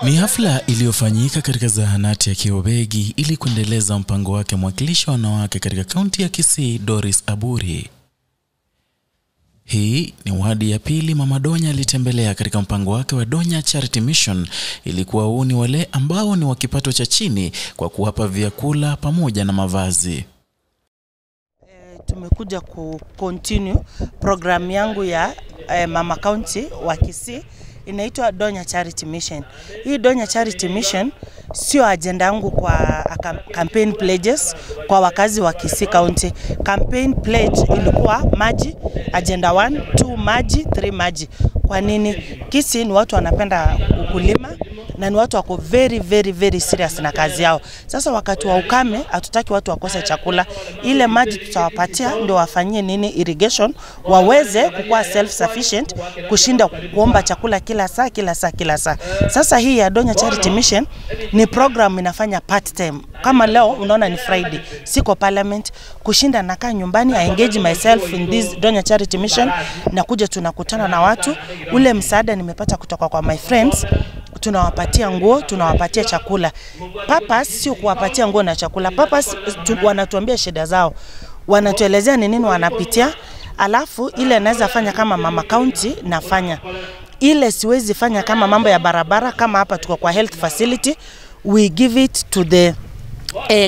Ni hafla iliyofanyika katika zahanati ya Kiobegi ili kuendeleza mpango wake mwakilishi wanawake katika kaunti ya Kisii, Doris Aburi. Hii ni wadi ya pili Mama Donya alitembelea katika mpango wake wa Donya Charity Mission ili kuwauni wale ambao ni wa kipato cha chini kwa kuwapa vyakula pamoja na mavazi. Tumekuja ku continue program yangu ya Mama County wa Kisii, inaitwa Donya Charity Mission. Hii Donya Charity Mission sio agenda yangu kwa campaign pledges kwa wakazi wa Kisii County. Campaign pledge ilikuwa maji, agenda 1, 2 maji, 3 maji. Kwa nini? Kisii ni watu wanapenda ukulima na ni watu wako very very very serious na kazi yao. Sasa wakati wa ukame hatutaki watu wakose chakula. Ile maji tutawapatia ndio wafanyie nini irrigation, waweze kukua self sufficient kushinda kuomba chakula kila saa kila saa kila saa. Sasa hii ya Donya Charity Mission ni program inafanya part time. Kama leo unaona ni Friday, siko parliament, kushinda nakaa nyumbani, I engage myself in this Donya Charity Mission na kuja tunakutana na watu. Ule msaada nimepata kutoka kwa my friends, tunawapatia nguo, tunawapatia chakula. Purpose sio kuwapatia nguo na chakula. Purpose wanatuambia shida zao, wanatuelezea ni nini wanapitia. Alafu ile naweza fanya kama Mama County nafanya. Ile siwezi fanya kama mambo ya barabara, kama hapa tuko kwa health facility, we give it to the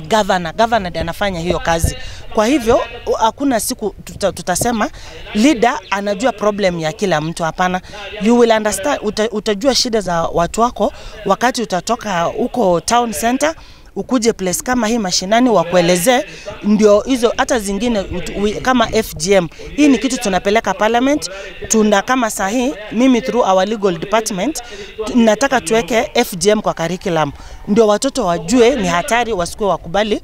governor. Governor ndiye anafanya hiyo kazi. Kwa hivyo hakuna siku tutasema leader anajua problem ya kila mtu, hapana. You will understand, utajua shida za watu wako wakati utatoka huko town center ukuje place kama hii mashinani wakuelezee, ndio hizo. Hata zingine kama FGM, hii ni kitu tunapeleka parliament. Tuna kama sahi mimi through our legal department nataka tuweke FGM kwa curriculum, ndio watoto wajue ni hatari, wasikuwe wakubali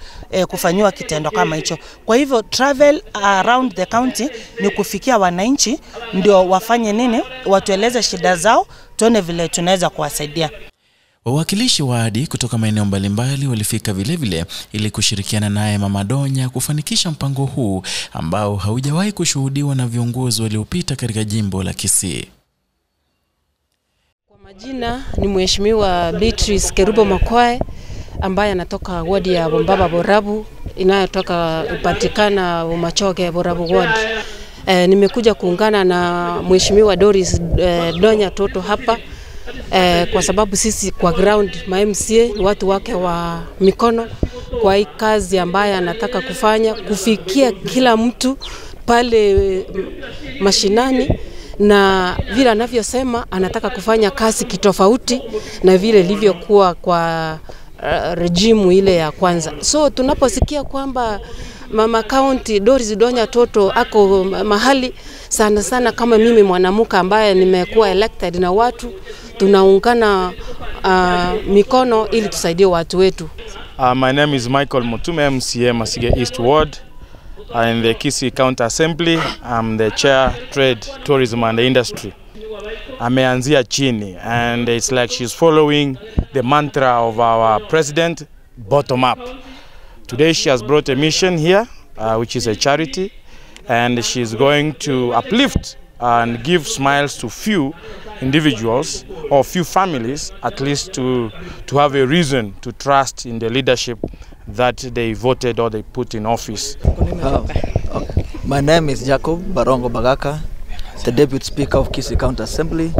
kufanywa kitendo kama hicho. Kwa hivyo travel around the county ni kufikia wananchi, ndio wafanye nini, watueleze shida zao, tuone vile tunaweza kuwasaidia. Wawakilishi wadi kutoka maeneo mbalimbali walifika vile vile ili kushirikiana naye Mama Donya kufanikisha mpango huu ambao haujawahi kushuhudiwa na viongozi waliopita katika jimbo la Kisii. Kwa majina ni Mheshimiwa Beatrice Kerubo Makwae ambaye anatoka wadi ya Bombaba Borabu inayotoka upatikana Umachoge Borabu ward. Nimekuja kuungana na Mheshimiwa Doris Donya Toto hapa. Kwa sababu sisi kwa ground ma MCA ni watu wake wa mikono kwa hii kazi ambayo anataka kufanya, kufikia kila mtu pale mashinani, na vile anavyosema anataka kufanya kazi kitofauti na vile ilivyokuwa kwa rejimu ile ya kwanza. So tunaposikia kwamba Mama County Doris Donya Toto ako mahali, sana sana kama mimi mwanamke ambaye nimekuwa elected na watu, tunaungana mikono ili tusaidie watu wetu. My name is Michael Mutume, MCA Masige East Ward in the Kisii County Assembly. I'm the chair, Trade, Tourism and Industry. Ameanzia chini, and it's like she's following the mantra of our president, bottom up. Today she has brought a mission here, which is a charity, and she's going to uplift and give smiles to few individuals or few families, at least to have a reason to trust in the leadership that they voted or they put in office. My name is Jacob Barongo Bagaka, the Deputy Speaker of Kisii County Assembly.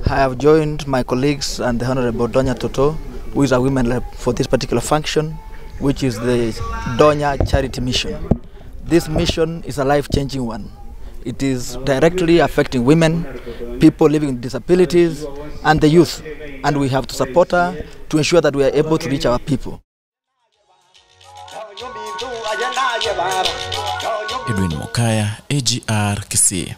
I have joined my colleagues and the Honorable Donya Toto, who is a women rep for this particular function, which is the Donya Charity Mission. This mission is a life-changing one. It is directly affecting women, people living with disabilities, and the youth. And we have to support her to ensure that we are able to reach our people. Edwin Mokaya, AGR Kisii.